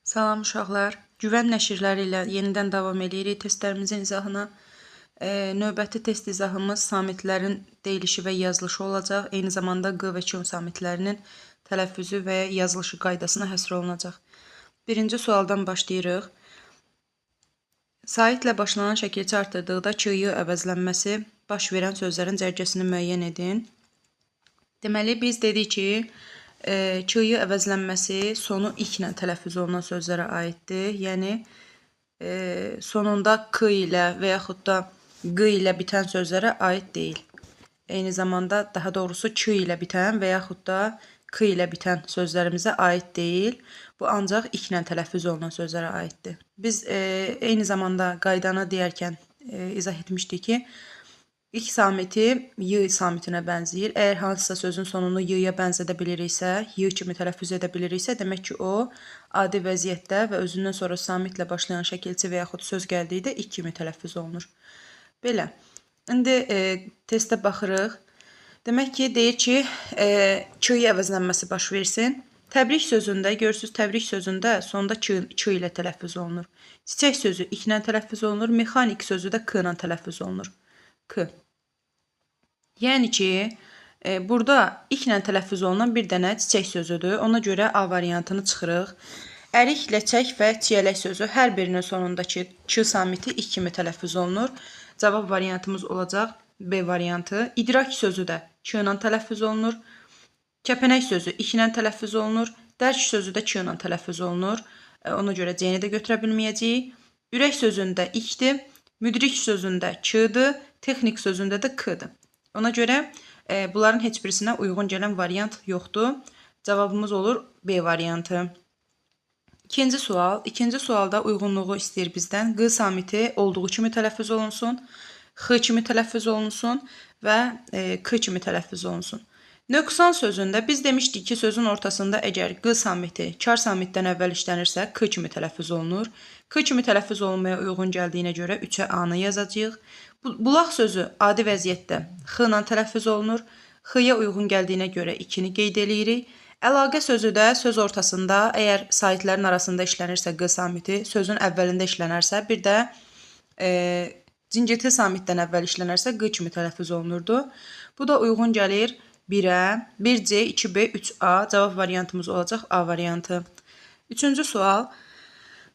Salam uşaqlar. Güvən nəşrləri ilə yenidən davam eləyirik testlərimizin izahına. Növbəti test izahımız samitlərin deyilişi və yazılışı olacaq. Eyni zamanda Q və Q samitlərinin tələffüzü və yazılışı qaydasına həsr olunacaq. Birinci sualdan başlayırıq. Saitlə başlanan şəkilçi artırdıqda Q-y əvəzlənməsi baş verən sözlərin cərgəsini müəyyən edin. Deməli, biz dedik ki, Q-y əvəzlənməsi sonu ik-lə tələffüz olunan sözlərə aiddir. Yəni, sonunda K ilə və yaxud da Q ilə bitən sözlərə aid deyil. Eyni zamanda, daha doğrusu Q ilə bitən və yaxud da K ilə bitən sözlərimizə aid deyil. Bu ancaq ik-lə tələffüz olunan sözlərə aiddir. Biz eyni zamanda qaydanı deyərkən izah etmişdik ki, İk samiti y samitinə bənzəyir. Əgər hansısa sözün sonunu y-ya bənzədə biliriksə, y kimi tələffüz edə biliriksə, demək ki, o adi vəziyyətdə və özündən sonra samitlə başlayan şəkilçi və yaxud söz gəldikdə ik kimi tələffüz olunur. Belə. İndi testə baxırıq. Demək ki, deyir ki, Q-y əvəzlənməsi baş versin. Təbrik sözündə, görürsünüz, təbrik sözündə sonda Q ilə tələffüz olunur. Çiçək sözü ik-lə tələffüz olunur. Mexanik sözü də K ilə tələffüz olunur. K. Yəni ki, burada ik-lə tələffüz olunan bir dənə çiçək sözüdür. Ona görə A variantını çıxırıq. Ərik, ləçək və çiyələk sözü hər birinin sonundakı Q samiti ik kimi tələffüz olunur. Cavab variantımız olacaq B variantı. İdrak sözü də Q ilə tələffüz olunur. Kəpənək sözü ik-lə tələffüz olunur. Dərk sözü də Q ilə tələffüz olunur. Ona görə C-ni də götürə bilməyəcəyik. Ürək sözündə ikdir. Müdrik sözündə Q-dır. Texnik sözündə də K-dır. Ona görə bunların heç birisinə uyğun gələn variant yoxdur. Cavabımız olur B variantı. İkinci sual. İkinci sualda uyğunluğu istəyir bizdən. Q samiti olduğu kimi tələffüz olunsun, X kimi tələffüz olunsun və K kimi tələffüz olunsun. Nöqsan sözündə biz demişdik ki, sözün ortasında əgər Q samiti kar samitdən əvvəl işlənirsə, K kimi tələffüz olunur. K kimi tələffüz olunmaya uyğun gəldiyinə görə 3-ə A-nı yazacağıq. Bulaq sözü adi vəziyyətdə X ilə tələffüz olunur. X-ya uyğun gəldiyinə görə 2-ni qeyd eləyirik. Əlaqə sözü də söz ortasında əgər saitlərin arasında işlənirsə Q samiti, sözün əvvəlində işlənərsə, bir də cincirti samitdən əvvəl işlənərsə Q kimi tələffüz olunurdu. Bu da uyğun gəlir 1-ə, 1C, 2B, 3A. Cavab variantımız olacaq A variantı. Üçüncü sual.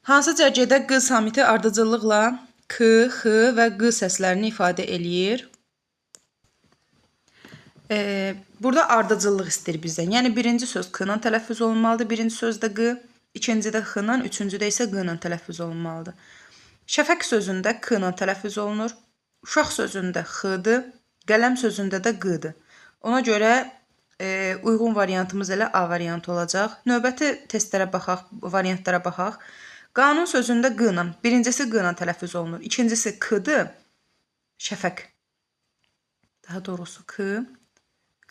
Hansı cərgədə Q samiti ardıcıllıqla K, X və Q səslərini ifadə eləyir? Burada ardıcıllıq istəyir bizdən. Yəni birinci söz K ilə tələffüz olunmalıdır. Birinci sözdə Q, ikincidə X ilə, üçüncüdə isə Q ilə tələffüz olunmalıdır. Şəfəq sözündə K ilə tələffüz olunur. Uşaq sözündə X-dır. Qələm sözündə də Q-dır. Ona görə uyğun variantımız elə A variantı olacaq. Növbəti testlərə baxaq, variantlara baxaq. Qanun sözündə Q ilə, birincisi Q ilə tələffüz olunur. İkincisi K-dır. Şəfəq. Daha doğrusu K,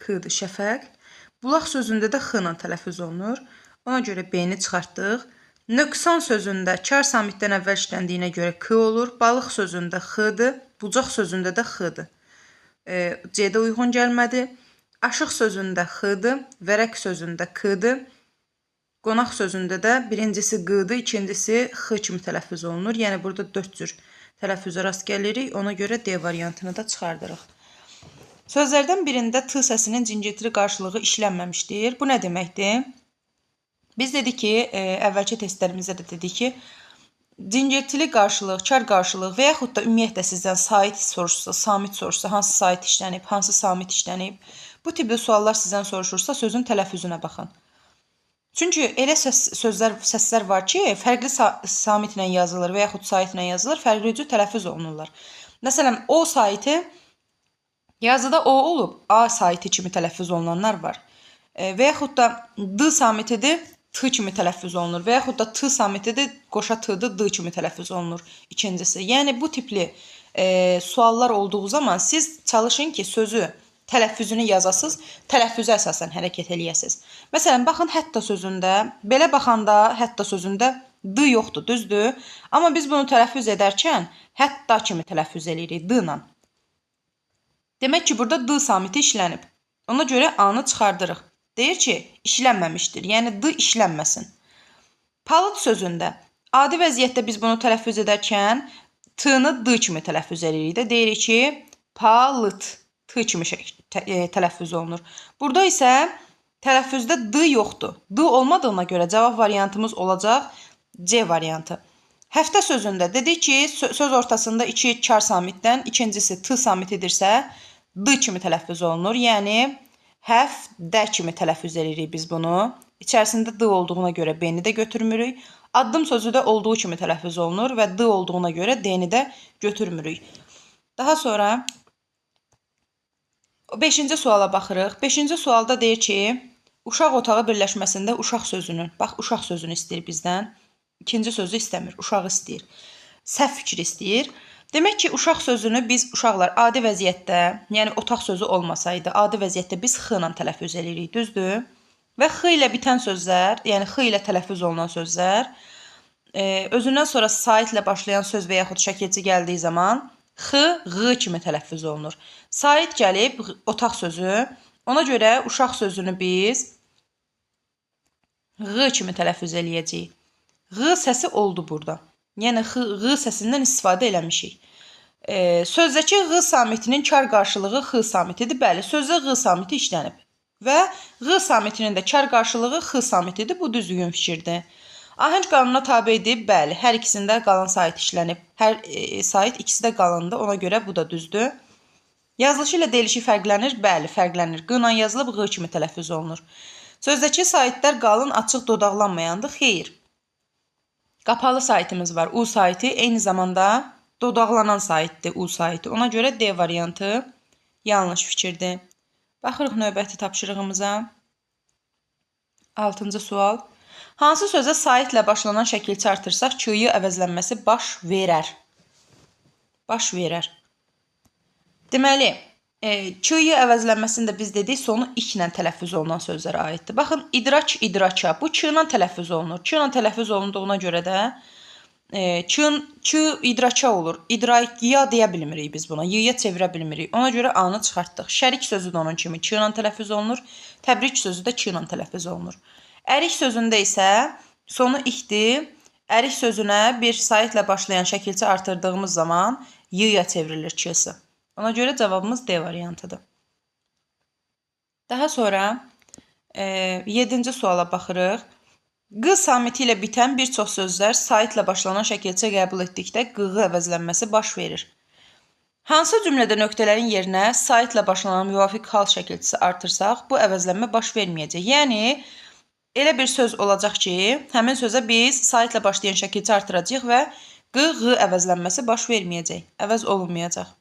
K-dır, şəfəq. Bulaq sözündə də X ilə tələffüz olunur. Ona görə B-ni çıxartdıq. Nöqsan sözündə kar samitdən əvvəl işləndiyinə görə K olur. Balıq sözündə X-dır. Bucaq sözündə də X-dır. C-də uyğun gəlmədi. Aşıq sözündə X-dır, vərəq sözündə K-dır. Qonaq sözündə də birincisi Q-dır, ikincisi X kimi tələffüz olunur. Yəni burada 4 cür tələffüzə rast gəlirik. Ona görə D variantını da çıxardırıq. Sözlərdən birində T səsinin cincirtili qarşılığı işlənməmişdir. Bu nə deməkdir? Biz dedik ki, əvvəlki testlərimizdə də dedik ki, cincirtili qarşılıq, kar qarşılıq və yaxud da ümumiyyətlə sizdən sait soruşsa, samit soruşsa, hansı sait işlənib, hansı samit işlənib, bu tipli suallar sizdən soruşursa, sözün tələffüzünə baxın. Çünki elə səslər var ki, fərqli samitlə yazılır və yaxud saitlə yazılır, fərqli cür tələffüz olunurlar. Məsələn, O saiti yazıda O olub, A saiti kimi tələffüz olunanlar var. Və yaxud da D samitidir, T kimi tələffüz olunur və yaxud da T samitidir, qoşa T-dır, D kimi tələffüz olunur ikincisi. Yəni bu tipli suallar olduğu zaman siz çalışın ki, sözü, tələffüzünü yazasınız, tələffüzə əsasən hərəkət eləyəsiniz. Məsələn, baxın, hətta sözündə, belə baxanda hətta sözündə D yoxdur, düzdür? Amma biz bunu tələffüz edərkən hətta kimi tələffüz eləyirik, D ilə. Demək ki, burada D samiti işlənib. Ona görə A-nı çıxardırıq. Deyir ki, işlənməmişdir. Yəni D işlənməsin. Palıd sözündə adi vəziyyətdə biz bunu tələffüz edərkən T-nı D kimi tələffüz edirik də. Deyirik ki, palıd T kimi tələffüz olunur. Burada isə tələffüzdə D yoxdur. D olmadığına görə cavab variantımız olacaq C variantı. Həftə sözündə dedik ki, söz ortasında iki kar samitdən ikincisi T samitidirsə, D kimi tələffüz olunur. Yəni, həftə kimi tələffüz edirik biz bunu. İçərisində D olduğuna görə B-ni də götürmürük. Addım sözü də olduğu kimi tələffüz olunur və D olduğuna görə D-ni də götürmürük. Daha sonra 5-ci suala baxırıq. 5-ci sualda deyir ki, uşaq otağı birləşməsində uşaq sözünün, bax, uşaq sözünü istəyir bizdən. İkinci sözü istəmir, uşağı istəyir. Səhv fikir istəyir. Demək ki, uşaq sözünü biz uşaqlar adi vəziyyətdə, yəni otaq sözü olmasaydı, adi vəziyyətdə biz x ilə tələffüz eləyirik, düzdür? Və x ilə bitən sözlər, yəni x ilə tələffüz olunan sözlər, özündən sonra saitlə başlayan söz və yaxud şəkilçi gəldiyi zaman x, ğ kimi tələffüz olunur. Sait gəlib otaq sözü, ona görə uşaq sözünü biz ğ kimi tələffüz eləyəcəyik. Ğ səsi oldu burada. Yəni ğ səsindən istifadə eləmişik. Sözdəki ğ samitinin kar qarşılığı x samitidir. Bəli, sözdə ğ samiti işlənib. Və ğ samitinin də kar qarşılığı x samitidir. Bu düzgün fikirdir. Ahəng qanununa tabedir. Bəli, hər ikisində qalan sait işlənib. Hər sait ikisi də qalındır. Ona görə bu da düzdür. Yazılışı ilə deyilişi fərqlənir? Bəli, fərqlənir. Q ilə yazılıb ğ kimi tələffüz olunur. Sözdəki saitlər qalın, açıq, dodaqlanmayandır. Xeyr. Qapalı saitimiz var. U saiti eyni zamanda dodaqlanan saitdir. U saiti. Ona görə D variantı yanlış fikirdir. Baxırıq növbəti tapşırığımıza. 6-cı sual. Hansı sözə saitlə başlanan şəkilçi artırsaq, Q-yu əvəzlənməsi baş verər? Baş verər. Deməli, Q-yu əvəzlənməsini də biz dedik, sonu ik ilə tələffüz olunan sözlərə aiddir. Baxın, idrak, idraka. Bu Q ilə tələffüz olunur. Q ilə tələffüz olunduğuna görə də Q idraka olur. İdrakiya deyə bilmirik biz buna. Y-yə çevirə bilmirik. Ona görə A-nı çıxartdıq. Şərik sözü də onun kimi Q ilə tələffüz olunur. Təbrik sözü də Q ilə tələffüz olunur. Ərik sözündə isə sonu ikdir. Ərik sözünə bir saitlə başlayan şəkilçi artırdığımız zaman Y-ya çevrilir Q-sı. Ona görə cavabımız D variantıdır. Daha sonra 7-ci suala baxırıq. Q samiti ilə bitən bir çox sözlər saitlə başlanan şəkilçi qəbul etdikdə Q-ğı əvəzlənməsi baş verir. Hansı cümlədə nöqtələrin yerinə saitlə başlanan müvafiq hal şəkilçisi artırsaq, bu əvəzlənmə baş verməyəcək. Yəni, elə bir söz olacaq ki, həmin sözə biz saitlə başlayan şəkilçi artıracağıq və Q-ğı əvəzlənməsi baş verməyəcək, əvəz olunmayacaq.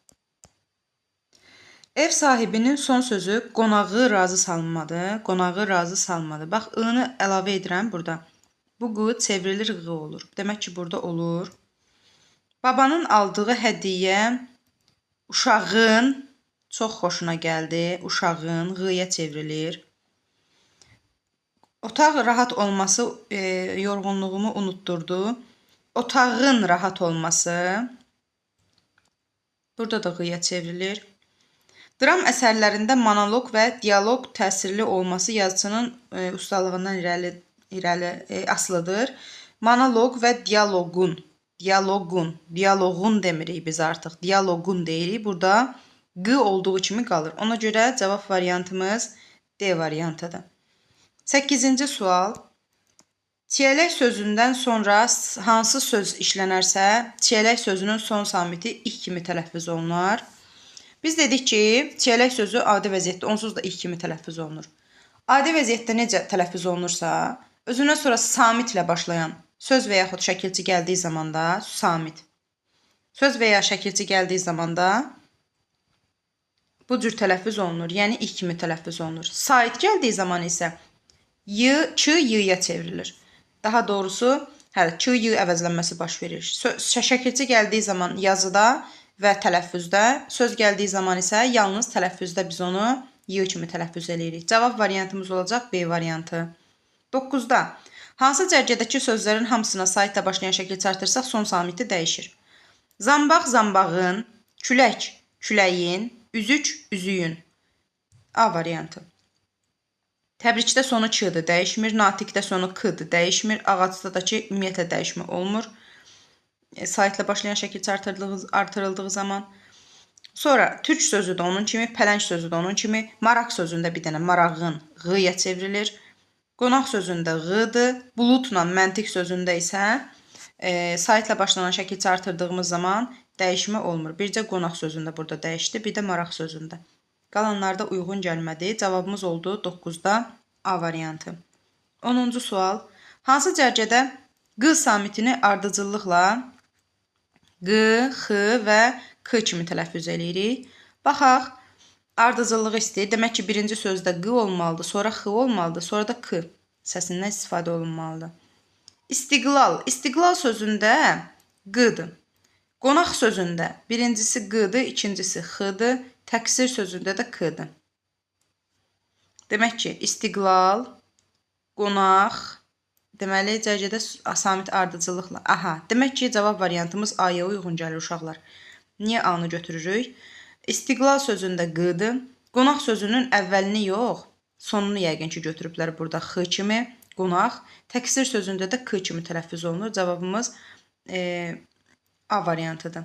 Ev sahibinin son sözü qonağı razı salmadı. Qonağı razı salmadı. Bax, I-nı əlavə edirəm burada. Bu Q çevrilir, Q olur. Demək ki, burada olur. Babanın aldığı hədiyyə uşağın çox xoşuna gəldi. Uşağın Q-ya çevrilir. Otaq rahat olması yorğunluğumu unutturdu. Otağın rahat olması burada da Q-ya çevrilir. Dram əsərlərində monoloq və dialoq təsirli olması yazıçının ustalığından irəli asılıdır. Monoloq və dialoqun, dialoqun demirik biz artıq, dialoqun deyirik. Burada Q olduğu kimi qalır. Ona görə cavab variantımız D variantıdır. 8-ci sual. Çiyələk sözündən sonra hansı söz işlənərsə, çiyələk sözünün son samiti ik kimi tələffüz olunar. Biz dedik ki, çiyələk sözü adi vəziyyətdə onsuz da ik kimi tələffüz olunur. Adi vəziyyətdə necə tələffüz olunursa, özündən sonra samitlə başlayan söz və yaxud şəkilçi gəldiyi zamanda samit. Söz və ya şəkilçi gəldiyi zamanda bu cür tələffüz olunur. Yəni ik kimi tələffüz olunur. Sait gəldiyi zaman isə y, ç, y-ya çevrilir. Daha doğrusu, ç, y əvəzlənməsi baş verir. Şəkilçi gəldiyi zaman yazıda və tələffüzdə, söz gəldiyi zaman isə yalnız tələffüzdə biz onu y kimi tələffüz eləyirik. Cavab variantımız olacaq B variantı. 9-da hansı cərgədəki sözlərin hamısına saitlə başlayan şəkilçi artırsaq son samiti dəyişir. Zambaq, zambağın, külək, küləyin, üzük, üzüyün. A variantı. Təbrikdə sonu ç-dır, dəyişmir. Natiqdə sonu k-dır, dəyişmir. Ağacda da ki, ümumiyyətlə dəyişmə olmur. Saitlə başlayan şəkilçi artırıldığı zaman. Sonra türk sözü də onun kimi, pələng sözü də onun kimi, maraq sözündə bir dənə marağın ğ-ya çevrilir. Qonaq sözündə ğ-dır, buludla məntiq sözündə isə saitlə başlanan şəkilçi artırdığımız zaman dəyişmə olmur. Bircə qonaq sözündə burada dəyişdi, bir də maraq sözündə. Qalanlarda uyğun gəlmədi. Cavabımız oldu 9-da A variantı. 10-cu sual. Hansı cərgədə Q samitini ardıcıllıqla Q, X və K kimi tələffüz eləyirik? Baxaq, ardıcıllığı istəyir. Demək ki, birinci sözdə Q olmalıdır, sonra X olmalıdır, sonra da K səsindən istifadə olunmalıdır. İstiqlal. İstiqlal sözündə Q-dır. Qonaq sözündə birincisi Q-dır, ikincisi X-dır, təqsir sözündə də K-dır. Demək ki, istiqlal, qonaq, deməli, cərgədə samit ardıcıllıqla. Aha, demək ki, cavab variantımız A-ya uyğun gəlir uşaqlar. Niyə A-nı götürürük? İstiqlal sözündə Q-dır. Qonaq sözünün əvvəlini yox, sonunu yəqin ki, götürüblər burada X kimi, qonaq. Təqsir sözündə də K kimi tələffüz olunur. Cavabımız A variantıdır.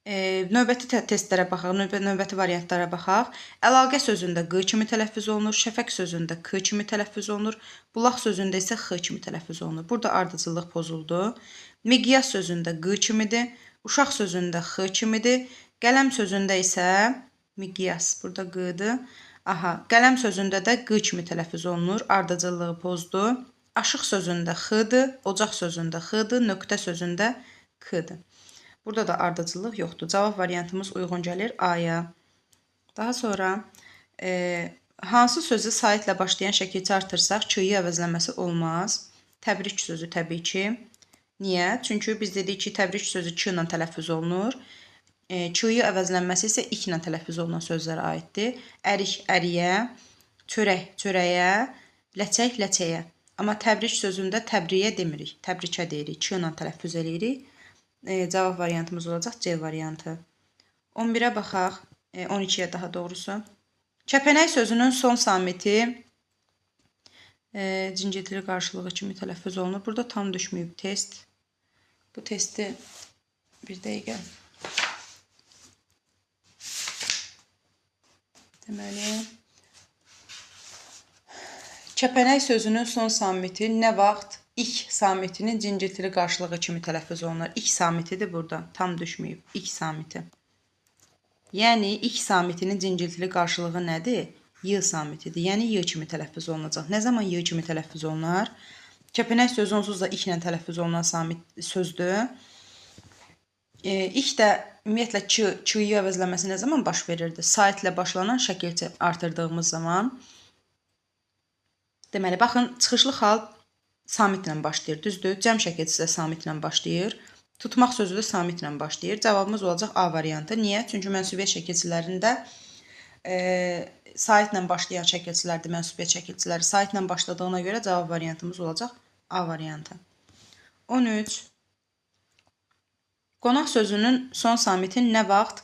Növbəti testlərə baxaq, növbəti variantlara baxaq. Əlaqə sözündə Q kimi tələffüz olunur, şəfəq sözündə K kimi tələffüz olunur, bulaq sözündə isə X kimi tələffüz olunur. Burada ardıcıllıq pozuldu. Miqyas sözündə Q kimidir, uşaq sözündə X kimidir, qələm sözündə isə miqyas, burada Q-dır. Aha, qələm sözündə də Q kimi tələffüz olunur, ardıcıllığı pozdu. Aşıq sözündə X-dır, ocaq sözündə X-dır, nöqtə sözündə K-dır. Burada da ardıcıllıq yoxdur. Cavab variantımız uyğun gəlir A-ya. Daha sonra hansı sözü saitlə başlayan şəkilçi artırsaq, Ç-yı əvəzləməsi olmaz. Təbrik sözü təbii ki. Niyə? Çünki biz dedik ki, təbrik sözü Ç ilə tələffüz olunur. Ç-yı əvəzlənməsi isə ik ilə tələffüz olunan sözlərə aiddir. Ərik, əriyə, çörək, çörəyə, ləçək, ləçəyə. Amma təbrik sözündə təbriyə demirik, təbrikə deyirik, Ç ilə tələffüz eləyirik. Cavab variantımız olacaq C variantı. 11-ə baxaq, 12-yə daha doğrusu. Kəpənək sözünün son samiti cinciltili qarşılığı kimi tələffüz olunur. Burada tam düşməyib test. Bu testi bir dəqiqə. Deməli, kəpənək sözünün son samiti nə vaxt ik samitinin cinciltili qarşılığı kimi tələffüz olunur. İk samitidir burada. Tam düşməyib. İk samiti. Yəni, ik samitinin cinciltili qarşılığı nədir? Y samitidir. Yəni, y kimi tələffüz olunacaq. Nə zaman y kimi tələffüz olunar? Kəpənək sözü onsuz da iklə tələffüz olunan samit sözdür. İk də ümumiyyətlə ç-yı əvəzləməsi nə zaman baş verirdi? Saitlə başlanan şəkilçi artırdığımız zaman. Deməli, baxın, çıxışlı xal samitlə başlayır, düzdür? Cəm şəkilçisi də samitlə başlayır. Tutmaq sözü də samitlə başlayır. Cavabımız olacaq A variantı. Niyə? Çünki mənsubiyyət şəkilçilərində saitlə başlayan şəkilçilərdir, mənsubiyyət şəkilçiləri. Saitlə başladığına görə cavab variantımız olacaq A variantı. 13. Qonaq sözünün son samiti nə vaxt?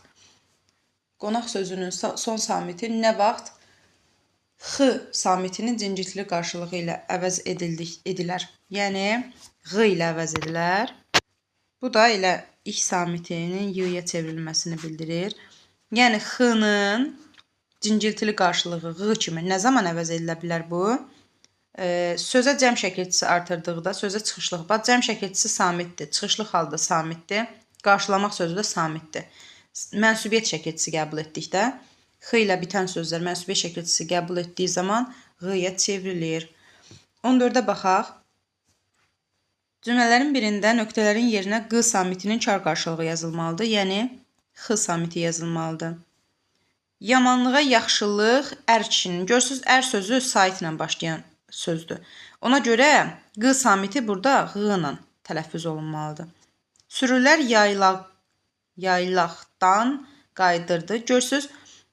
Qonaq sözünün son samiti nə vaxt X samitinin cinciltili qarşılığı ilə əvəz edilər. Yəni, Ğ ilə əvəz edilər. Bu da elə İ samitinin Y-yə çevrilməsini bildirir. Yəni, X-nın cinciltili qarşılığı Ğ kimi nə zaman əvəz edilə bilər bu? Sözə cəm şəkilçisi artırdıqda, sözə çıxışlıq. Bax, cəm şəkilçisi samitdir, çıxışlı halda samitdir, qarşılamaq sözü də samitdir. Mənsubiyyət şəkilçisi qəbul etdikdə, X ilə bitən sözlər mənsubiyyət şəkilçisi qəbul etdiyi zaman Ğ-ya çevrilir. 14-ə baxaq. Cümlələrin birində nöqtələrin yerinə Q samitinin kar qarşılığı yazılmalıdır. Yəni, X samiti yazılmalıdır. Yamanlığa yaxşılıq ər kişinin. Görürsünüz, ər sözü saitlə başlayan sözdür. Ona görə Q samiti burada Ğ ilə tələffüz olunmalıdır. Sürülər yaylaqdan qayıdırdı. Görürsünüz,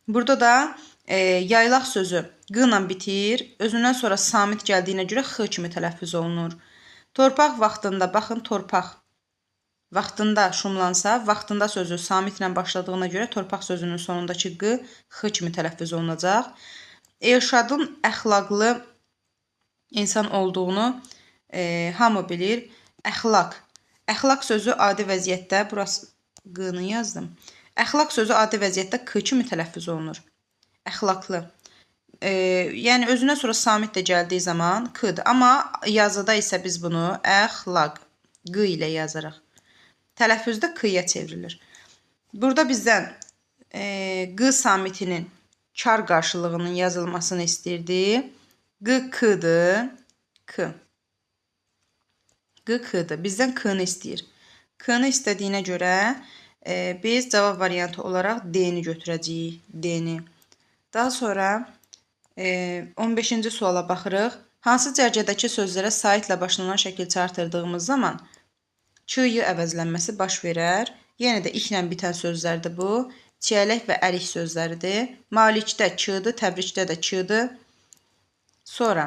burada da yaylaq sözü Q ilə bitir. Özündən sonra samit gəldiyinə görə X kimi tələffüz olunur. Torpaq vaxtında, baxın, torpaq vaxtında şumlansa, vaxtında sözü samitlə başladığına görə torpaq sözünün sonundakı Q, X kimi tələffüz olunacaq. Elşadın əxlaqlı insan olduğunu hamı bilir. Əxlaq. Əxlaq sözü adi vəziyyətdə, burası Q-nı yazdım. Əxlaq sözü adi vəziyyətdə K kimi tələffüz olunur. Əxlaqlı. Yəni özünə sonra samit də gəldiyi zaman K-dır. Amma yazıda isə biz bunu əxlaq, Q ilə yazırıq. Tələffüzdə K-ya çevrilir. Burada bizdən Q samitinin kar qarşılığının yazılmasını istəyirdi. Q K-dır. K. Q K-dır. Bizdən K-nı istəyir. K-nı istədiyinə görə biz cavab variantı olaraq D-ni götürəcəyik. D-ni. Daha sonra 15-ci suala baxırıq. Hansı cərgədəki sözlərə saitlə başlanan şəkilçi artırdığımız zaman Ç-y əvəzlənməsi baş verər? Yenə də iklə bitən sözlərdir bu. Çiyələk və ərik sözləridir. Malikdə Ç-dır, Təbrikdə də Ç-dır. Sonra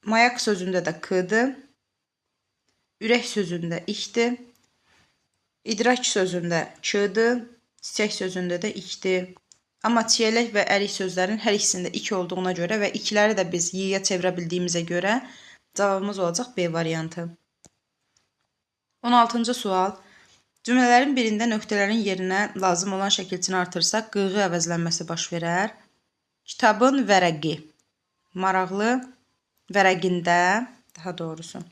mayak sözündə də K-dır. Ürək sözündə ikdir. İdrak sözündə Ç-dır. Çiçək sözündə də ikdir. Amma çiyələk və ərik sözlərinin hər ikisində ik olduğuna görə və ikləri də biz y-ya çevirə bildiyimizə görə cavabımız olacaq B variantı. 16-cı sual. Cümlələrin birində nöqtələrin yerinə lazım olan şəkilçini artırsaq, qığı əvəzlənməsi baş verər. Kitabın vərəqi. Maraqlı vərəqində, daha doğrusu,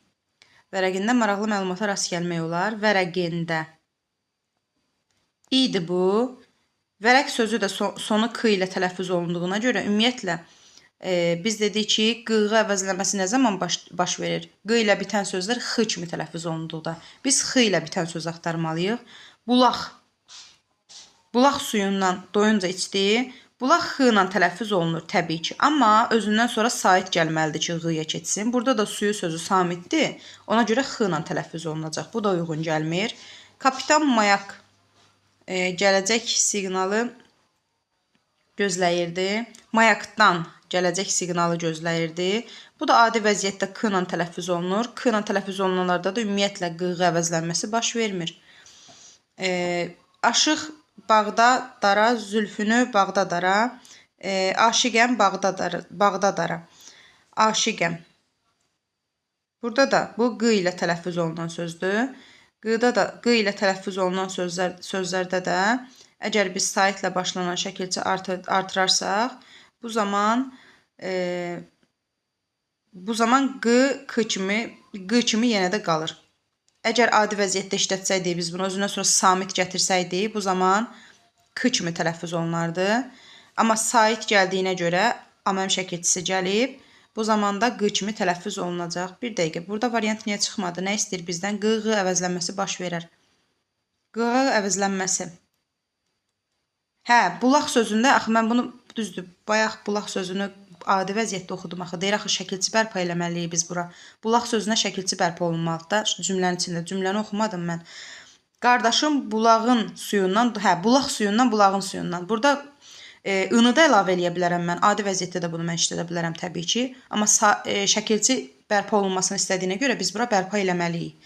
vərəqində maraqlı məlumata rast gəlmək olar. Vərəqində. İdir bu. Vərəq sözü də sonu K ilə tələffüz olunduğuna görə ümumiyyətlə biz dedik ki, qığı əvəzləməsi nə zaman baş verir? Q ilə bitən sözlər X kimi tələffüz olunduqda. Biz X ilə bitən söz axtarmalıyıq. Bulaq. Bulaq suyundan doyunca içdi. Bulaq X ilə tələffüz olunur təbii ki. Amma özündən sonra sait gəlməlidir ki, Q-ya keçsin. Burada da suyu sözü samitdir. Ona görə X ilə tələffüz olunacaq. Bu da uyğun gəlmir. Kapitan Mayak gələcək siqnalı gözləyirdi. Mayakdan gələcək siqnalı gözləyirdi. Bu da adi vəziyyətdə K ilə tələffüz olunur. K ilə tələffüz olunanlarda da ümumiyyətlə qığı əvəzlənməsi baş vermir. Aşıq bağda dara, zülfünü bağda dara. Aşiqəm bağda dara, bağda dara. Aşiqəm. Burada da bu Q ilə tələffüz olunan sözdür. Q-da da Q ilə tələffüz olunan sözlərdə də əgər biz saitlə başlanan şəkilçi artırarsaq, bu zaman Q K kimi, Q kimi yenə də qalır. Əgər adi vəziyyətdə işlətsəydik biz bunu özündən sonra samit gətirsəydik, bu zaman K kimi tələffüz olunardı. Amma sait gəldiyinə görə aməm şəkilçisi gəlib, bu zaman da Q kimi tələffüz olunacaq. Bir dəqiqə, burada variant niyə çıxmadı? Nə istəyir bizdən? Q, Q əvəzlənməsi baş verər. Q, əvəzlənməsi. Hə, bulaq sözündə, axı mən bunu düzdür, bayaq bulaq sözünü adi vəziyyətdə oxudum axı. Deyir axı şəkilçi bərpa eləməliyik biz bura. Bulaq sözünə şəkilçi bərpa olunmalıdır da cümlənin içində. Cümləni oxumadım mən. Qardaşım bulağın suyundan, hə, bulaq suyundan, bulağın suyundan. Burada ını da əlavə eləyə bilərəm mən. Adi vəziyyətdə də bunu mən işlədə bilərəm təbii ki. Amma şəkilçi bərpa olunmasını istədiyinə görə biz bura bərpa eləməliyik.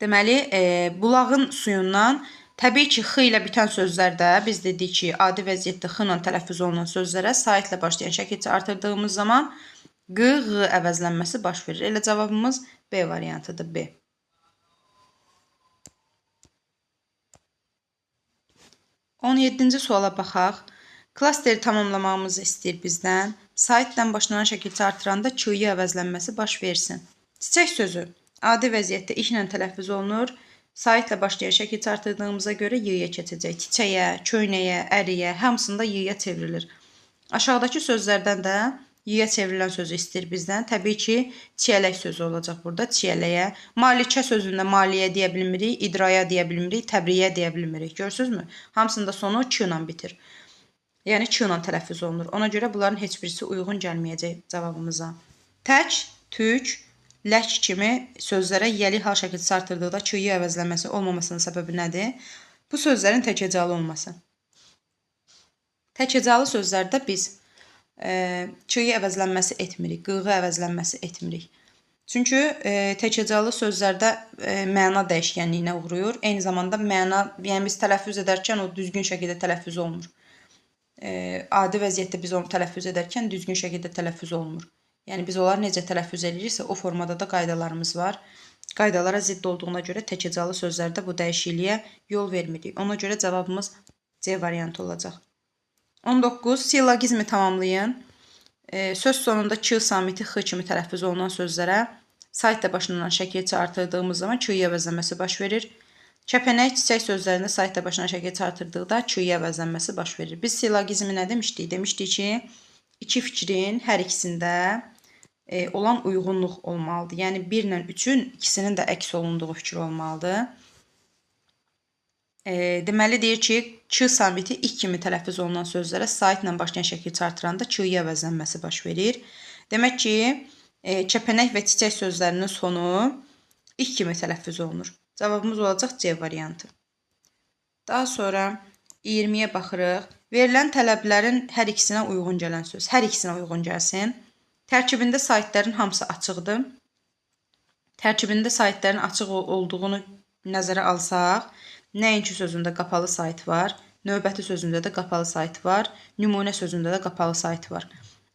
Deməli, bulağın suyundan təbii ki, x ilə bitən sözlərdə biz dedik ki, adi vəziyyətdə x ilə tələffüz olunan sözlərə saitlə başlayan şəkilçi artırdığımız zaman Q, Ğ əvəzlənməsi baş verir. Elə cavabımız B variantıdır, B. 17-ci suala baxaq. Klasteri tamamlamağımızı istəyir bizdən. Saitlə başlanan şəkilçi artıranda Ç-y əvəzlənməsi baş versin. Çiçək sözü adi vəziyyətdə i ilə tələffüz olunur. Saitlə başlayan şəkilçi artırdığımıza görə y-yə keçəcək. Çiçəyə, köynəyə, əriyə, hamısında y-yə çevrilir. Aşağıdakı sözlərdən də y-yə çevrilən sözü istəyir bizdən. Təbii ki, çiyələk sözü olacaq burada. Çiyələyə. Malikə sözündə maliyə deyə bilmirik, idraya deyə bilmirik, təbriyə deyə bilmirik. Görürsünüzmü? Hamısında sonu ç ilə bitir. Yəni ç ilə tələffüz olunur. Ona görə bunların heç birisi uyğun gəlməyəcək cavabımıza. Tək, tük, lək kimi sözlərə yəli hal şəkilçisi artırdıqda ç-yı əvəzlənməsi olmamasının səbəbi nədir? Bu sözlərin təkhecalı olması. Təkhecalı sözlərdə biz ç-yı əvəzlənməsi etmirik, q-ğı əvəzlənməsi etmirik. Çünki təkhecalı sözlərdə məna dəyişkənliyinə uğrayır. Eyni zamanda məna, yəni biz tələffüz edərkən o düzgün şəkildə tələffüz olmur. Adi vəziyyətdə biz onu tələffüz edərkən düzgün şəkildə tələffüz olmur. Yəni biz onları necə tələffüz ediriksə, o formada da qaydalarımız var. Qaydalara zidd olduğuna görə təkhecalı sözlərdə bu dəyişikliyə yol vermirik. Ona görə cavabımız C variantı olacaq. 19. Sillogizmi tamamlayın. Söz sonunda Ç samiti X kimi tələffüz olunan sözlərə saytla başlanan şəkilçi artırdığımız zaman Ç-yə əvəzlənməsi baş verir. Kəpənək, çiçək sözlərində saytla başlanan şəkilçi artırdıqda Ç-yə əvəzlənməsi baş verir. Biz sillogizmi nə demişdik? Demişdik ki, iki fikrin hər ikisində olan uyğunluq olmalıdır. Yəni 1 ilə 3-ün ikisinin də əks olunduğu fikir olmalıdır. Deməli, deyir ki, Ç samiti ik kimi tələffüz olunan sözlərə saytla başlayan şəkilçi artıranda Ç-yə əvəzlənməsi baş verir. Demək ki, kəpənək və çiçək sözlərinin sonu ik kimi tələffüz olunur. Cavabımız olacaq C variantı. Daha sonra 20-yə baxırıq. Verilən tələblərin hər ikisinə uyğun gələn söz. Hər ikisinə uyğun gəlsin. Tərkibində saytların hamısı açıqdır. Tərkibində saytların açıq olduğunu nəzərə alsaq, nəinki sözündə qapalı sayt var, növbəti sözündə də qapalı sayt var, nümunə sözündə də qapalı sayt var.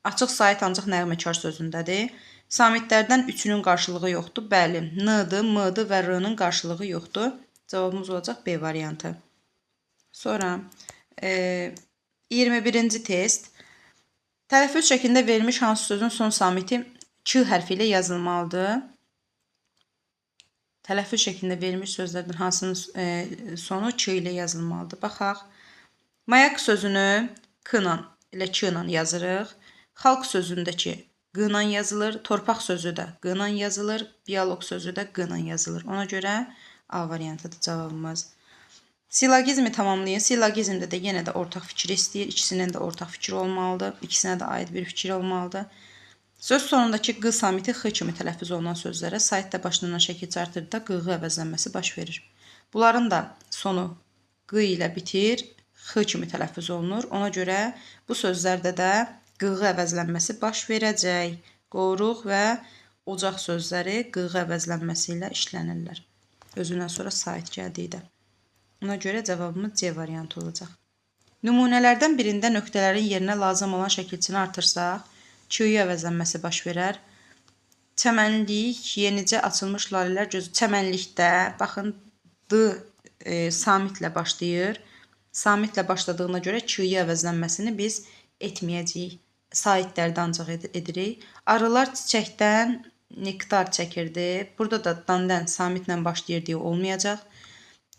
Açıq sayt ancaq nəğməkar sözündədir. Samitlərdən üçünün qarşılığı yoxdur. Bəli, N-dır, M-dır və R-nın qarşılığı yoxdur. Cavabımız olacaq B variantı. Sonra 21-ci test. Tələffüz şəklində verilmiş hansı sözün son samiti Ç hərfi ilə yazılmalıdır? Tələffüz şəklində verilmiş sözlərdən hansının sonu Ç ilə yazılmalıdır? Baxaq. Mayak sözünü K-la ilə Ç-la yazırıq. Xalq sözündəki Q-la yazılır. Torpaq sözü də Q-la yazılır. Bioloq sözü də Q-la yazılır. Ona görə A variantıdır cavabımız. Sillogizmi tamamlayın. Sillogizmdə də yenə də ortaq fikir istəyir. İkisinin də ortaq fikri olmalıdır. İkisinə də aid bir fikir olmalıdır. Söz sonundakı Q samiti X kimi tələffüz olunan sözlərə saytda başlanan şəkilçi artırda Q-ğı əvəzlənməsi baş verir. Bunların da sonu Q ilə bitir, X kimi tələffüz olunur. Ona görə bu sözlərdə də Q-ğı əvəzlənməsi baş verəcək. Qoruq və ocaq sözləri Q-ğı əvəzlənməsi ilə işlənirlər. Özündən sonra sayt gəldikdə. Ona görə cavabımız C variantı olacaq. Nümunələrdən birində nöqtələrin yerinə lazım olan şəkilçini artırsaq, Q-yu əvəzlənməsi baş verər. Çəmənlik, yenicə açılmış lalələr gözü. Çəmənlikdə, baxın, D samitlə başlayır. Samitlə başladığına görə Q-yu əvəzlənməsini biz etməyəcəyik. Saitlərdə ancaq edirik. Arılar çiçəkdən nektar çəkirdi. Burada da dandan samitlə başlayır deyə olmayacaq.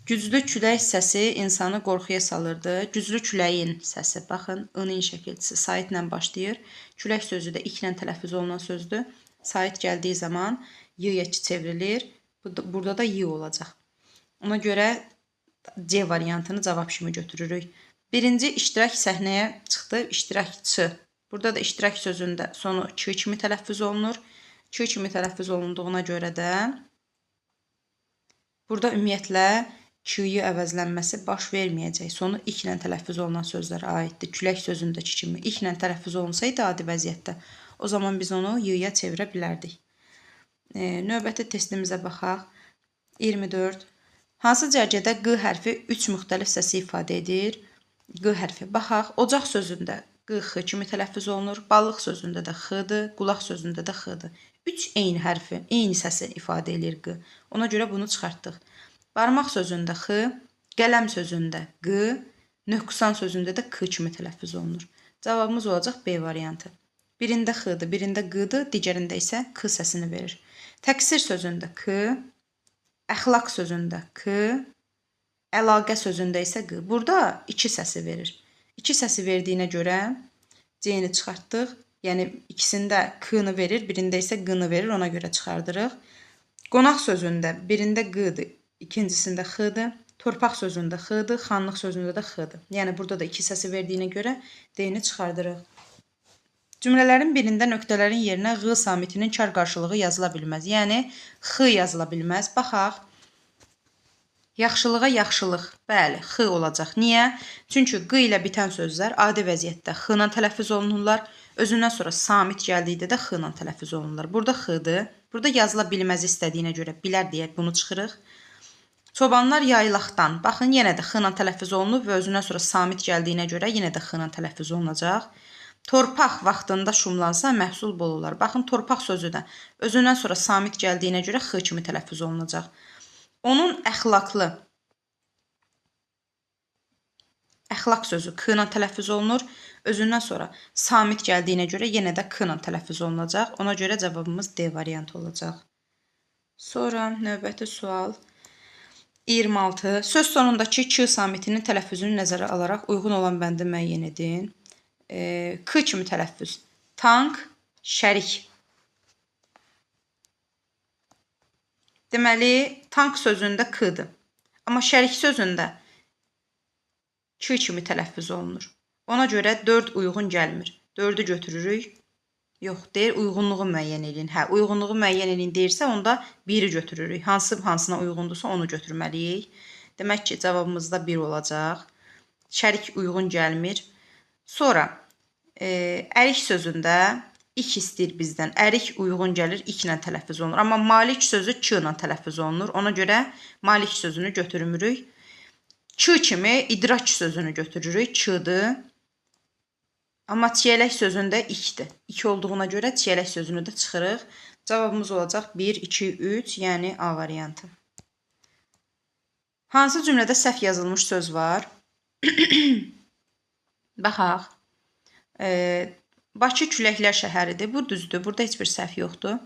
Güclü külək səsi insanı qorxuya salırdı. Güclü küləyin səsi, baxın, ın-in şəkilçisi saitlə başlayır. Külək sözü də iklə tələffüz olunan sözdür. Sait gəldiyi zaman y-ya çevrilir. Burada da y olacaq. Ona görə C variantını cavab kimi götürürük. Birinci iştirak səhnəyə çıxdı. İştirakçı. Burada da iştirak sözündə sonu ç kimi tələffüz olunur. Ç kimi tələffüz olunduğuna görə də burada ümumiyyətlə Q-yu əvəzlənməsi baş verməyəcək. Sonu iklə tələffüz olunan sözlərə aiddir. Külək sözündəki kimi iklə tələffüz olunsaydı adi vəziyyətdə, o zaman biz onu y-ya çevirə bilərdik. Növbəti testimizə baxaq. 24. Hansı cərgədə Q hərfi 3 müxtəlif səsi ifadə edir? Q hərfi. Baxaq. Ocaq sözündə Q, X kimi tələffüz olunur. Balıq sözündə də X-dır. Qulaq sözündə də X-dır. 3 eyni hərfi, eyni səsi ifadə edir Q. Ona görə bunu çıxartdıq. Barmaq sözündə X, qələm sözündə Q, nöqsan sözündə də K kimi tələffüz olunur. Cavabımız olacaq B variantı. Birində X-dır, birində Q-dır, digərində isə K səsini verir. Təqsir sözündə K, əxlaq sözündə K, əlaqə sözündə isə Q. Burada iki səsi verir. İki səsi verdiyinə görə C-ni çıxartdıq. Yəni ikisində K-nı verir, birində isə Q-nı verir, ona görə çıxardırıq. Qonaq sözündə birində Q-dır, ikincisində X-dır. Torpaq sözündə X-dır, xanlıq sözündə də X-dır. Yəni burada da iki səsi verdiyinə görə D-ni çıxardırıq. Cümlələrin birində nöqtələrin yerinə Ğ samitinin kar qarşılığı yazıla bilməz. Yəni X yazıla bilməz. Baxaq. Yaxşılığa yaxşılıq. Bəli, X olacaq. Niyə? Çünki Q ilə bitən sözlər adi vəziyyətdə X-la tələffüz olunurlar. Özündən sonra samit gəldikdə də x ilə tələffüz olunurlar. Burada x-dır. Burada yazıla bilməz istədiyinə görə bilər deyə bunu çıxırıq. Çobanlar yaylaqdan. Baxın, yenə də x ilə tələffüz olunub və özündən sonra samit gəldiyinə görə yenə də x ilə tələffüz olunacaq. Torpaq vaxtında şumlansa məhsul bol olar. Baxın, torpaq sözü də özündən sonra samit gəldiyinə görə x kimi tələffüz olunacaq. Onun əxlaqlı, əxlaq sözü k ilə tələffüz olunur. Özündən sonra samit gəldiyinə görə yenə də k ilə tələffüz olunacaq. Ona görə cavabımız D variantı olacaq. Sonra növbəti sual 26. Söz sonundakı k samitinin tələffüzünü nəzərə alaraq uyğun olan bəndi müəyyən edin. K kimi tələffüz. Tank, şərik. Deməli, tank sözündə k-dır. Amma şərik sözündə K kimi tələffüz olunur. Ona görə 4 uyğun gəlmir. 4-ü götürürük. Yox, deyir uyğunluğu müəyyən eləyin. Hə, uyğunluğu müəyyən eləyin deyirsə, onda 1-i götürürük. Hansı hansına uyğundursa onu götürməliyik. Demək ki, cavabımız da 1 olacaq. Şərik uyğun gəlmir. Sonra ərik sözündə ik istəyir bizdən. Ərik uyğun gəlir, ik ilə tələffüz olunur. Amma malik sözü k ilə tələffüz olunur. Ona görə malik sözünü götürmürük. Ç kimi idrak sözünü götürürük. Ç-dır. Amma çiyələk sözündə ikdir. İki olduğuna görə çiyələk sözünü də çıxırıq. Cavabımız olacaq 1, 2, 3, yəni A variantı. Hansı cümlədə səhv yazılmış söz var? Baxaq. Bakı küləklər şəhəridir. Bu düzdür. Burada heç bir səhv yoxdur.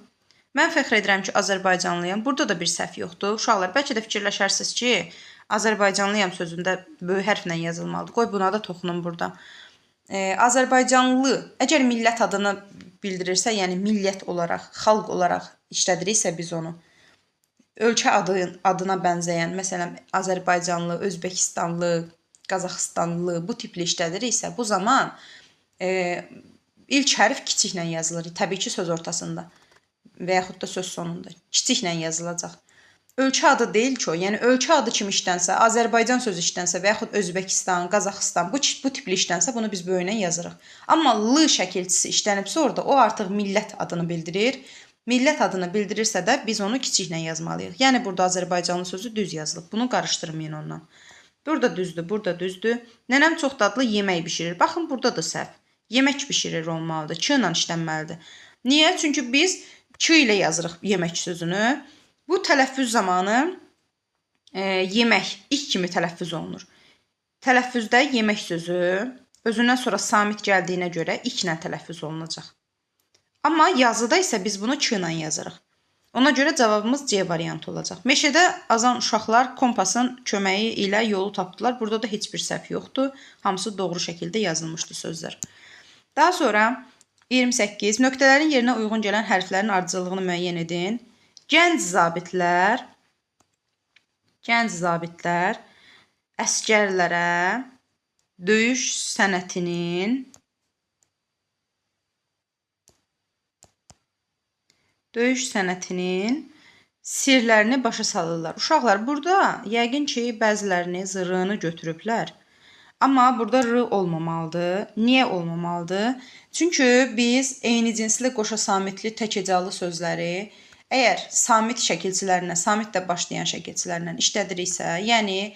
Mən fəxr edirəm ki, Azərbaycanlıyam. Burada da bir səhv yoxdur. Uşaqlar, bəlkə də fikirləşərsiniz ki, Azərbaycanlıyam sözündə böyük hərflə yazılmalıdır. Qoy buna da toxunum burada. Azərbaycanlı, əgər millət adını bildirirsə, yəni millət olaraq, xalq olaraq işlədiriksə biz onu, ölkə adına bənzəyən, məsələn, Azərbaycanlı, Özbəkistanlı, Qazaxıstanlı bu tipli işlədiriksə, bu zaman ilk hərf kiçiklə yazılır. Təbii ki, söz ortasında və yaxud da söz sonunda kiçiklə yazılacaq. Ölkə adı deyil ki o, yəni ölkə adı kimi işlənsə, Azərbaycan sözü işlənsə və yaxud Özbəkistan, Qazaxıstan bu tipli işlənsə bunu biz böyüklə yazırıq. Amma L şəkilçisi işlənibsə orada o artıq millət adını bildirir. Millət adını bildirirsə də biz onu kiçiklə yazmalıyıq. Yəni burada Azərbaycanlı sözü düz yazılıb. Bunu qarışdırmayın ondan. Burada düzdür, burada düzdür. Nənəm çox dadlı yemək bişirir. Baxın burada da səhv. Yemək bişirir olmalıdır. Ç ilə işlənməlidir. Niyə? Çünki biz Ç ilə yazırıq yemək sözünü. Bu tələffüz zamanı yemək ik kimi tələffüz olunur. Tələffüzdə yemək sözü özündən sonra samit gəldiyinə görə iklə tələffüz olunacaq. Amma yazıda isə biz bunu ç ilə yazırıq. Ona görə cavabımız C variantı olacaq. Meşədə azan uşaqlar kompasın köməyi ilə yolu tapdılar. Burada da heç bir səhv yoxdur. Hamısı doğru şəkildə yazılmışdı sözlər. Daha sonra 28. Nöqtələrin yerinə uyğun gələn hərflərin ardıcıllığını müəyyən edin. Gənc zabitlər əsgərlərə döyüş sənətinin sirlərini başa salırlar. Uşaqlar, burada yəqin ki, bəziləriniz R-nı götürüblər. Amma burada R olmamalıdır. Niyə olmamalıdır? Çünki biz eyni cinsli, qoşa samitli, tək hecalı sözləri əgər samit şəkilçilərinə, samitlə başlayan şəkilçilərlə işlədiriksə, yəni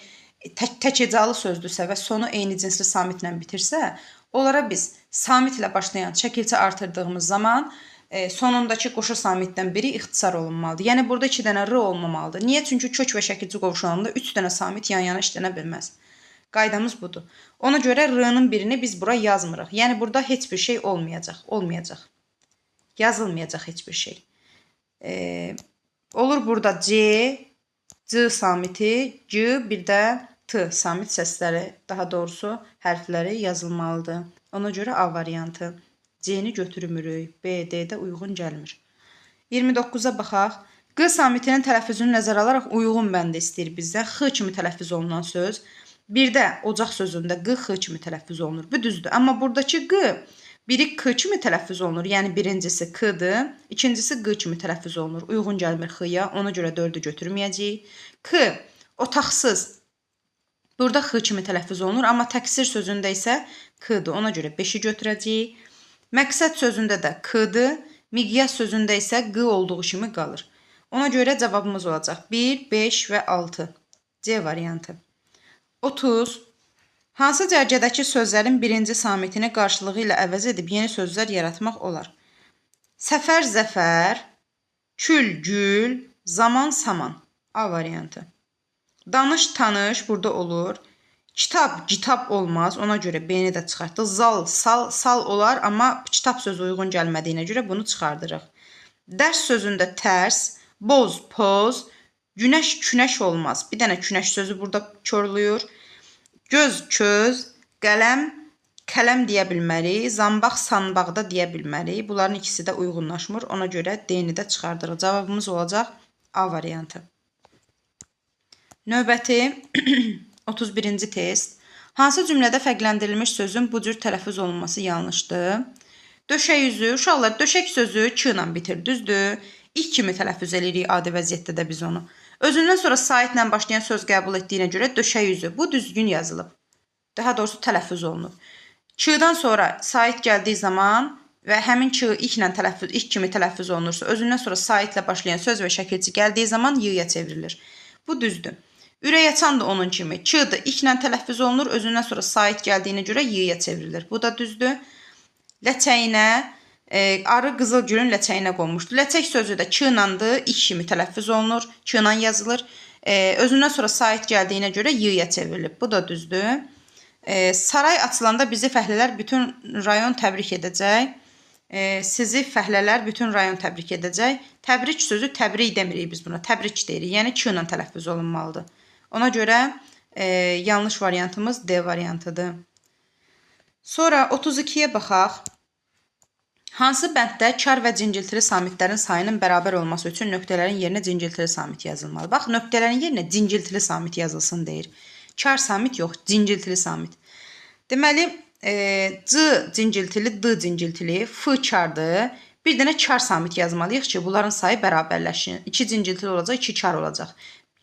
tək hecalı sözdürsə və sonu eyni cinsli samitlə bitirsə, onlara biz samitlə başlayan şəkilçi artırdığımız zaman sonundakı qoşa samitdən biri ixtisar olunmalıdır. Yəni burada 2 dənə R olmamalıdır. Niyə? Çünki kök və şəkilçi qovşanında 3 dənə samit yan-yana işlənə bilməz. Qaydamız budur. Ona görə R-nın birini biz bura yazmırıq. Yəni burada heç bir şey olmayacaq. Olmayacaq. Yazılmayacaq heç bir şey. Olur burada C, C samiti, G, bir də T samit səsləri, daha doğrusu hərfləri yazılmalıdır. Ona görə A variantı. C-ni götürmürük. B, D-də uyğun gəlmir. 29-a baxaq. Q samitinin tələffüzünü nəzərə alaraq uyğun bəndi istəyir bizdən. X kimi tələffüz olunan söz. Bir də ocaq sözündə Q, X kimi tələffüz olunur. Bu düzdür. Amma buradakı Q biri K kimi tələffüz olunur. Yəni birincisi K-dır, ikincisi Q kimi tələffüz olunur. Uyğun gəlmir X-ya, ona görə 4-ü götürməyəcəyik. K, otaqsız. Burada X kimi tələffüz olunur, amma təqsir sözündə isə K-dır. Ona görə 5-i götürəcəyik. Məqsəd sözündə də K-dır. Miqyas sözündə isə Q olduğu kimi qalır. Ona görə cavabımız olacaq 1, 5 və 6. C variantı. 30. Hansı cərgədəki sözlərin birinci samitini qarşılığı ilə əvəz edib yeni sözlər yaratmaq olar? Səfər, zəfər, kül, gül, zaman, saman. A variantı. Danış, tanış burada olur. Kitab, kitab olmaz. Ona görə B-ni də çıxartdıq. Zal, sal, sal olar, amma kitab sözü uyğun gəlmədiyinə görə bunu çıxardırıq. Dərs sözündə tərs, boz, poz, günəş, günəş olmaz. Bir dənə günəş sözü burada korluyur. Göz, köz, qələm, kələm deyə bilmərik. Zambaq, sanbaq da deyə bilmərik. Bunların ikisi də uyğunlaşmır. Ona görə D-ni də çıxardırıq. Cavabımız olacaq A variantı. Növbəti 31-ci test. Hansı cümlədə fərqləndirilmiş sözün bu cür tələffüz olunması yanlışdır? Döşək üzü, uşaqlar, döşək sözü Ç ilə bitir, düzdür? İk kimi tələffüz eləyirik adi vəziyyətdə də biz onu. Özündən sonra saitlə başlayan söz qəbul etdiyinə görə döşək üzü. Bu düzgün yazılıb. Daha doğrusu tələffüz olunub. Ç-dan sonra sait gəldiyi zaman və həmin Ç iklə tələffüz, ik kimi tələffüz olunursa, özündən sonra saitlə başlayan söz və şəkilçi gəldiyi zaman y-ya çevrilir. Bu düzdür. Ürək açan da onun kimi. Ç-dır, iklə tələffüz olunur, özündən sonra sait gəldiyinə görə y-ya çevrilir. Bu da düzdür. Ləçəyinə, arı qızıl gülün ləçəyinə qonmuşdu. Ləçək sözü də ç-landır, ik kimi tələffüz olunur, ç-la yazılır. Özündən sonra sait gəldiyinə görə y-ya çevrilib. Bu da düzdür. Saray açılanda bizi fəhlələr bütün rayon təbrik edəcək. Sizi fəhlələr bütün rayon təbrik edəcək. Təbrik sözü təbrik demirik biz buna, təbrik deyirik. Yəni ç-la tələffüz olunmalıdır. Ona görə yanlış variantımız D variantıdır. Sonra 32-yə baxaq. Hansı bənddə kar və cinciltili samitlərin sayının bərabər olması üçün nöqtələrin yerinə cinciltili samit yazılmalı? Bax, nöqtələrin yerinə cinciltili samit yazılsın deyir. Kar samit yox, cinciltili samit. Deməli, C cinciltili, D cinciltili, F kardır. Bir dənə kar samit yazmalıyıq ki, bunların sayı bərabərləşsin. 2 cinciltili olacaq, 2 kar olacaq.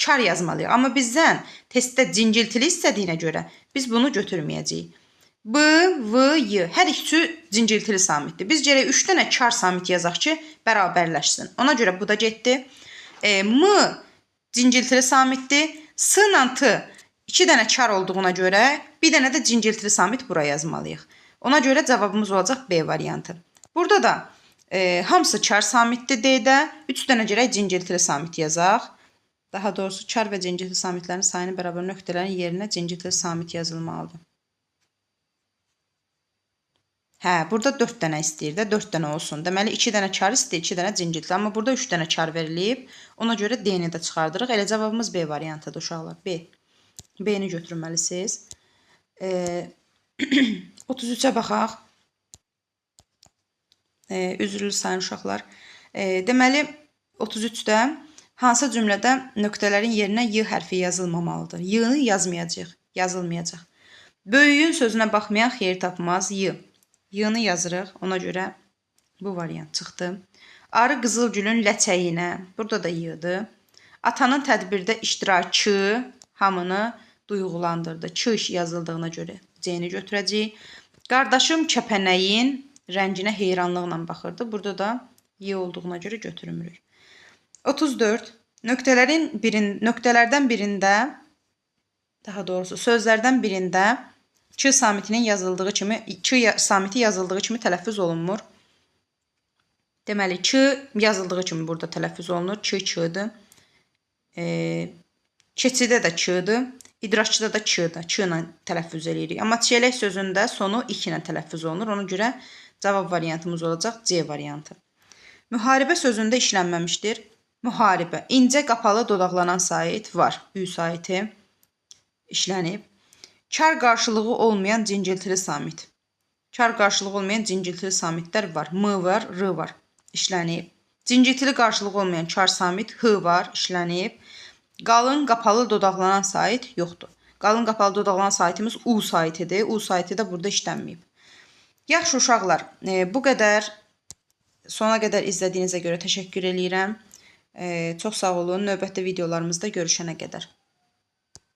Kar yazmalıyıq. Amma bizdən testdə cinciltili istədiyinə görə biz bunu götürməyəcəyik. B, V, Y. Hər ikisi cinciltili samitdir. Biz gərək 3 dənə kar samit yazaq ki, bərabərləşsin. Ona görə bu da getdi. M cinciltili samitdir. S ilə T 2 dənə kar olduğuna görə bir dənə də cinciltili samit bura yazmalıyıq. Ona görə cavabımız olacaq B variantı. Burada da hamısı kar samitdir D-də. 3 dənə gərək cinciltili samit yazaq. Daha doğrusu kar və cinciltili samitlərin sayını bərabər nöqtələrin yerinə cinciltili samit yazılmalıdır. Hə, burada 4 dənə istəyir də, 4 dənə olsun. Deməli, 2 dənə kar istəyir, 2 dənə cinciltili. Amma burada 3 dənə kar verilib. Ona görə D-ni də çıxardırıq. Elə cavabımız B variantıdır uşaqlar. B. B-ni götürməlisiniz. 33-ə baxaq. Üzrlü sayın uşaqlar. Deməli, 33-də hansı cümlədə nöqtələrin yerinə Y hərfi yazılmamalıdır? Y-ni yazmayacaq, yazılmayacaq. Böyüyün sözünə baxmayan xeyir tapmaz. Y. Y-ni yazırıq. Ona görə bu variant çıxdı. Arı qızıl gülün ləçəyinə. Burada da Y-dır. Atanın tədbirdə iştirakı hamını duyğulandırdı. Ç yazıldığına görə C-ni götürəcəyik. Qardaşım kəpənəyin rənginə heyranlıqla baxırdı. Burada da Y olduğuna görə götürmürük. 34. Nöqtələrdən birində, daha doğrusu sözlərdən birində Ç samitinin yazıldığı kimi, Ç samiti yazıldığı kimi tələffüz olunmur. Deməli, Ç yazıldığı kimi burada tələffüz olunur. Ç, Ç-dır. Keçidə də Ç-dır. İdrakçıda da Ç-dır. Ç ilə tələffüz eləyirik. Amma çiyələk sözündə sonu ik ilə tələffüz olunur. Ona görə cavab variantımız olacaq C variantı. Müharibə sözündə işlənməmişdir. Müharibə. İncə qapalı dodaqlanan sait var. Ü saiti işlənib. Kar qarşılığı olmayan cinciltili samit. Kar qarşılığı olmayan cinciltili samitlər var. M var, R var. İşlənib. Cinciltili qarşılığı olmayan kar samit H var, işlənib. Qalın qapalı dodaqlanan sait yoxdur. Qalın qapalı dodaqlanan saitimiz U saitidir. U saiti də burada işlənməyib. Yaxşı uşaqlar, bu qədər. Sona qədər izlədiyinizə görə təşəkkür eləyirəm. Çox sağ olun. Növbəti videolarımızda görüşənə qədər.